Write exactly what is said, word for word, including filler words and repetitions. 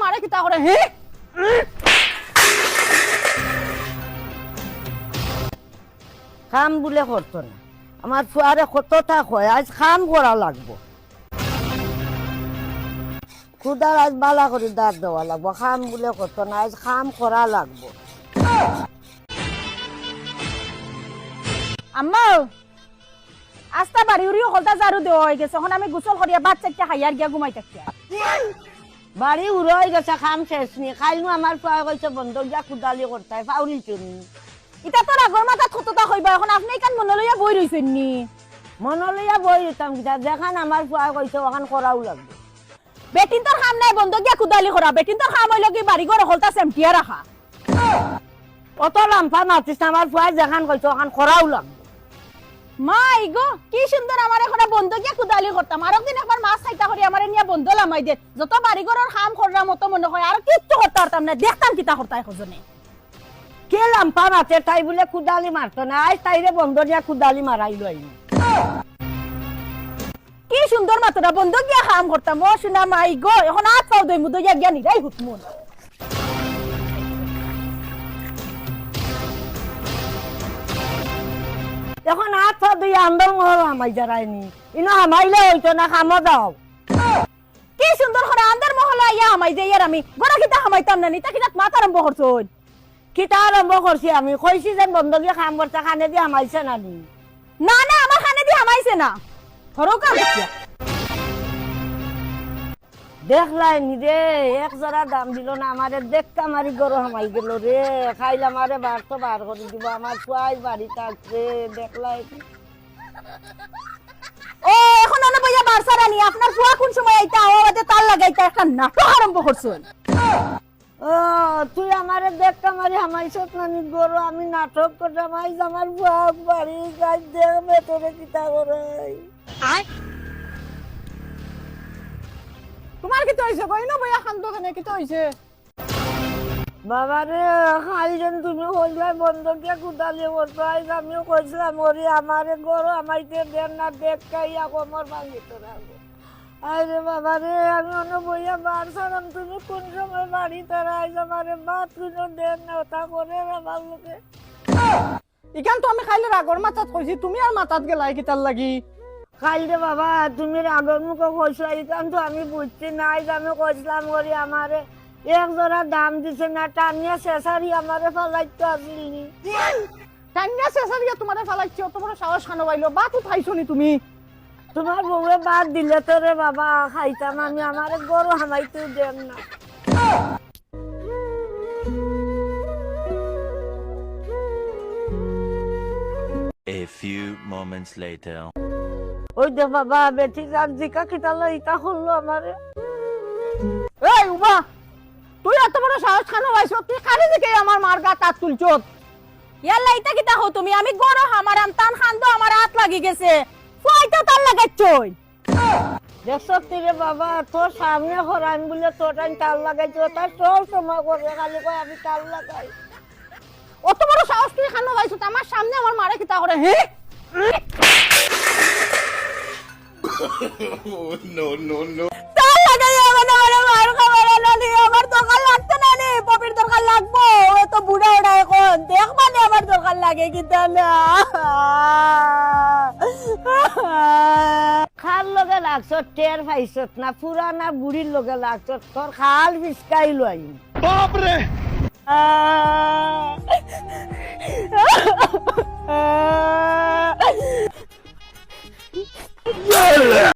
মারে কিতা করে, হে? কাম বুলে করতো না। আমার ফুয়ারে কততা কয়, আইজ কাম করা লাগবো। কুদাল আইজ বালা করি দাঁত দেওয়া লাগবো। কাম বুলে করতো না, আইজ কাম করা লাগবো। আম্মা, আস্তা বাড়ি উড়ি হকলতা ঝাড়ু দেওয়া অই গেছে। অখন আমি গোসল করিয়া ভাত চাইট্টা খাইয়া আর গিয়া ঘুমাই থাকিয়ার। বাড়ি উড়া অই গেছে, কাম শেষ নি। কাইল নু আমার ফুয়ায় কইছে বন্দর গিয়া কুদালি করতায়, ফাউরিলছো নি। ইতা তো রাগর মাথাত কততা কইবা, অখন আপনে ইখান মনো লইয়া বই রইছইন নি। মনো লইয়া বই রইতাম কিতা, যেখান আমার ফুয়ায় কইছে অখান করাউ লাগবো। বেটিন্তর কাম নায় বন্দর গিয়া কুদালি করা, বেটিন্তর কাম অইলো কি বাড়ি ঘর হকলতা সেমটিয়া রাখা। অত লাম্পা মাতিস না, আমার ফুয়ায় যেখান কইছে অখান করাউ লাগবো। মাই গো, কি সুন্দর আমারে কইরা বন্দর গিয়া কুদালি করতাম। আরক দিন একবার মাছ খাইতা করি আমারে নিয়া বন্দর লামাই দে। যত বাড়ি ঘরর কাম কররাম অত মনো কয়, আর কিচ্ছু করতা পারতাম না। দেখতাম কিতা করতায় কজনে। কে লাম্পা মাতে, তাই বুলে কুদালি মারতো না। আইজ তাইরে বন্দর গিয়া কুদালি মারাইলো আইনি। কি সুন্দর মাতরা, বন্দর গিয়া কাম করতাম। ও সোনা মাই গো, অখন আত পাও ধইমু, ধইয়া গিয়া নিরাই হুতমু। অখন আত পাও ধইয়া আন্দর মহলো হামাই যারায়নি। ইনো হামাইলে অইতো না, কামো যাও। কি সুন্দর করি আন্দর মহলো আইয়া হামাই যাইয়ার আমি। ঘরো কিতা হামাইতাম না নি, ইতা কিতা মাত আরম্ভ করছইন? কিতা আরম্ভ করছি আমি? কইছি যেন বন্দর গিয়া কাম করতা, কানেদি হামাইছে না নি? না, না, আমার কানেদি হামাইছে না। ধরো কাম করছি। দেখলায়নি রে, এক জরা দাম দিলো না আমারে, ধাক্কা মারি ঘরো হামাই গেলো রে। কাইল আমারে বার তো বার করি দিবো, আমার ফুয়ায় বাড়ি থাকছে, দেখলায়নি। ও, অখন অনো বইয়া বার সারানি, আপনার ফুয়া কুন সময় আইতা, অউ বাদে তার লাগাইতা একটা নাটক আরম্ভ করছইন। ও, তুই আমারে ধাক্কা মারি হামাইছত না নি ঘরো, আমি নাটক কররাম। আইজ আমার ফুয়া বাড়ি, আইজ দেখবে তোরে কিতা করাই। তোমার কিতা অইছে গো? ইনো বইয়া কান্দো কেনে, কিতা অইছে? বাবারে, কাইল যেন তুমি কইলায় বন্দর গিয়া কুদালি করতো, আইজ আমিও কইছলাম ওরে আমারে ঘরো হামাইতে দেন না, ধাক্কাইয়া কোমর ভাঙিতো না গো। আরে বাবারে, আমি অনো বইয়া বার সারাম, তুমি কুন সময় বাড়ি তারা আইজ আমারে ভাত কুনো দেন না, অতা করের আমার লগে। ইখান তো আমি কাইল রাগর মাথাত কইছি, তুমি আর মাথাত গেলায় কিতার লাগি? কাইল রে বাবা, তুমি রাগর মুখো কইছো, ইখান তো আমি বুঝছি না। আইজ আমি কইছলাম করি আমারে এক জরা দাম দিছে না, টানিয়া শেষারি আমারে ফালাইতো আছিল নি। টানিয়া শেষারিয়া তোমারে ফালাইছে, অত বড় সাহস কানো পাইলো? ভাত উঠাইছো নি তুমি? তোমার বউয়ে ভাত দিলে তো রে বাবা খাইতাম আমি, আমারে ঘরো হামাইতেউ দেন না। A few moments later. ওই দে বাবা, বেটি যার জিকা কিতালা ইতা করলো আমারে। এই উবা, তুই অত বড় সাহস কানো পাইছস? তুই কারে জিকাইয়া আমার মার গাত আত তুলছস? ইয়াল্লা, ইতা কিতা কও তুমি? আমি ঘরো হামাইরাম, তান কান্দো আমার আত লাগি গেছে। ফুয়ায় তো তার লাগাইছইন। দেখছস নি রে বাবা, তোর সামনে করাইম বুলে তোর টাইম তার লাগাইছে, তাই সব সময় করে খালি কয় আমি তার লাগাই। অত বড় সাহস তুই কানো পাইছস? আমার সামনে আমার মারে কিতা করে, হে? Oh, no, no, no. তার লাগাই আমার, আমার মার খাবার না নি, আমার দরকার লাগতো না নি, পপির দরকার লাগবো। ও তো বুড়া ওড়া অখন, দেখবা নি আমার দরকার লাগে কিতা না। কার লগে লাগছস, টের পাইছস না, পুরানা বুড়ির লগে লাগছস, তোর খাল ফিসকাইলো আইন। বাপ রে! আহ!